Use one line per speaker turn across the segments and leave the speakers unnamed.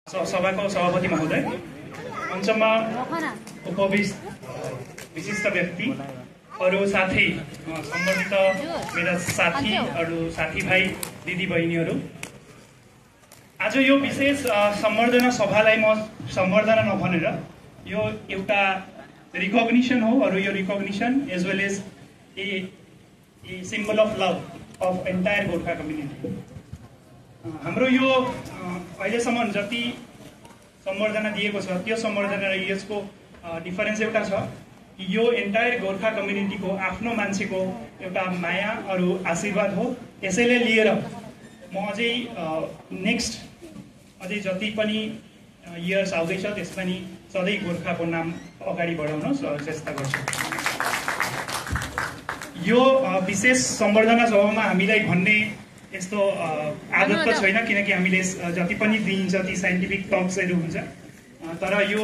सभाको सभापति महोदय, मञ्चमा उपविष्ट विशिष्ट व्यक्ति अरू साथी सम्बन्धित मेरा साथीभाइ दिदीबहिनीहरू, आज यो विशेष सम्बर्धना सभालाई म सम्बर्धना नभनेर यो एउटा रिकग्निसन हो। अरू यो recognition as well as a symbol of love of entire Gorkha community. हाम्रो यो अहिलेसम्म जति सम्बर्धना दिएको छ त्यो सम्बर्धना र यसको डिफरेन्स एउटा छ कि यो एन्टायर गोर्खा कम्युनिटीको आफ्नो मान्छेको एउटा माया अरू आशीर्वाद हो। यसैले लिएर म नेक्स्ट अझै जति पनि इयर्स आउँदैछ त्यसमा नि सधैँ गोर्खाको नाम अगाडि बढाउन चेष्टा गर्छु। यो विशेष सम्बर्धना सभामा हामीलाई भन्ने यस्तो आदत त छैन, किनकि हामीले जति पनि दिइन्छ ती साइन्टिफिक टक्सहरू हुन्छ। तर यो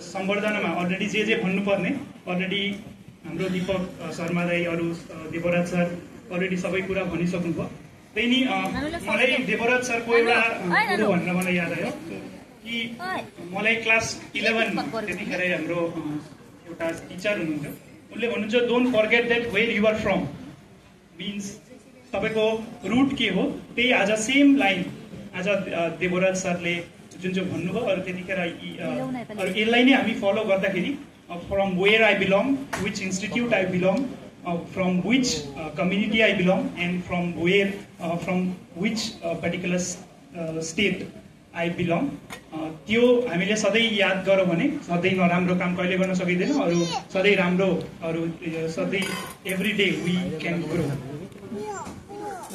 सम्बर्धनामा अलरेडी जे भन्नुपर्ने अलरेडी हाम्रो दीपक शर्मा दाई अरू देवराज सर अलरेडी सबै कुरा भनिसक्नुभयो। त्यही नि मलाई देवराज सरको एउटा कुरो भनेर मलाई याद आयो कि मलाई क्लास 11 त्यतिखेर हाम्रो एउटा टिचर हुनुहुन्थ्यो, उनले भन्नुहुन्छ don't forget that where you are from means तपाईको रुट के हो। त्यही आज सेम लाइन आज देवराज सरले जुन चाहिँ भन्नुभयो अरू त्यतिखेर अरू यसलाई नै हामी फलो गर्दाखेरि from where I belong, which institute I belong, from which community I belong and from which particular state I belong, त्यो हामीले सधैँ याद गरौँ भने सधैँ नराम्रो काम कहिले गर्न सकिँदैन, अरू सधैँ राम्रो, अरू सधैँ every day we can grow.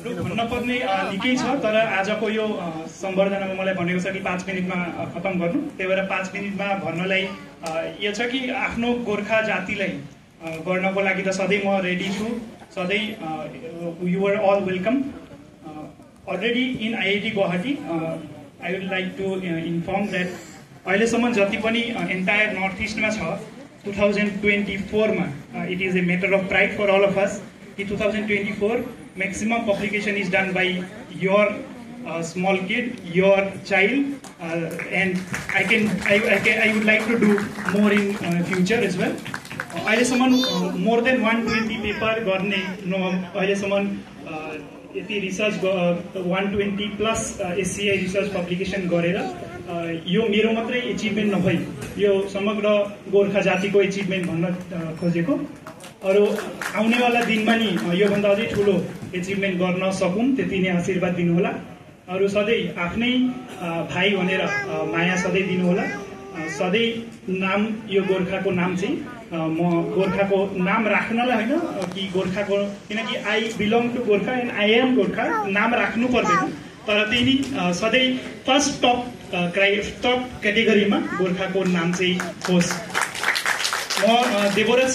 भन्नुपर्ने निकै छ, तर आजको यो सम्बर्धनामा मलाई भनेको छ कि 5 मिनटमा खतम गर्नु। त्यही भएर 5 मिनटमा भन्नलाई यो छ कि आफ्नो गोर्खा जातिलाई गर्नको लागि त सधैँ म रेडी छु, सधैँ you are all welcome. Already in IIT Guwahati I would like to inform that अहिलेसम्म जति पनि एन्टायर नर्थ इस्टमा छ 2024 मा it is a matter of pride for all of us कि 2024 maximum publication is done by your small kid, your child, and I would like to do more in future as well. अहिलेसम्म more than 120 paper गर्ने अहिलेसम्म यति research 120 plus SCI research publication गरेर यो मेरो मात्रै achievement नभई यो समग्र गोर्खा जातिको एचिभमेन्ट भन्न खोजेको। अरू आउनेवाला दिनमा नि योभन्दा अझै ठुलो एचिभमेन्ट गर्न सकौँ त्यति नै आशीर्वाद दिनुहोला। अरू सधैँ आफ्नै भाइ भनेर माया सधैँ दिनुहोला। सधैँ नाम यो गोर्खाको नाम चाहिँ म गोर्खाको नाम राख्नलाई होइन कि गोर्खाको, किनकि I belong to Gorkha and I am Gorkha नाम राख्नु पर्दैन, तर त्यही नि सधैँ फर्स्ट टप क्याटेगोरीमा गोर्खाको नाम चाहिँ होस्। म देवराज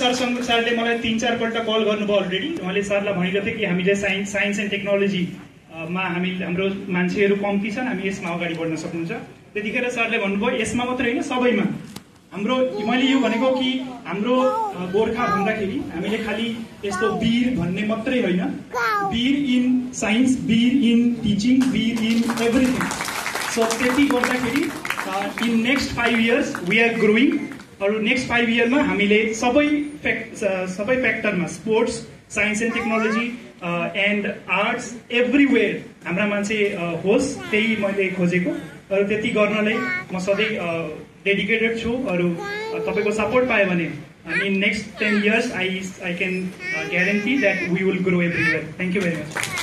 सरले मलाई 3-4 पल्ट कल गर्नुभयो अलरेडी। उहाँले सरलाई भनेको थिएँ कि हामीले साइन्स एन्ड टेक्नोलोजीमा हाम्रो मान्छेहरू कम्ती छन्, हामी यसमा अगाडि बढ्न सक्नुहुन्छ। त्यतिखेर सरले भन्नुभयो यसमा मात्रै होइन सबैमा हाम्रो, मैले यो भनेको कि हाम्रो गोर्खा भन्दाखेरि हामीले खालि यस्तो वीर भन्ने मात्रै होइन, वीर इन साइन्स, वीर इन टिचिङ, वीर इन एभ्रिथिङ। सो त्यति गर्दाखेरि in next 5 years we are growing. अरू नेक्स्ट 5 इयरमा हामीले सबै फ्याक्टरमा sports, science and technology and arts everywhere हाम्रा मान्छे होस्, त्यही मैले खोजेको। अरू त्यति गर्नलाई म सधैँ डेडिकेटेड छु। अरू तपाईँको सपोर्ट पायो भने in next 10 years I can guarantee that we will grow everywhere. Thank you very much.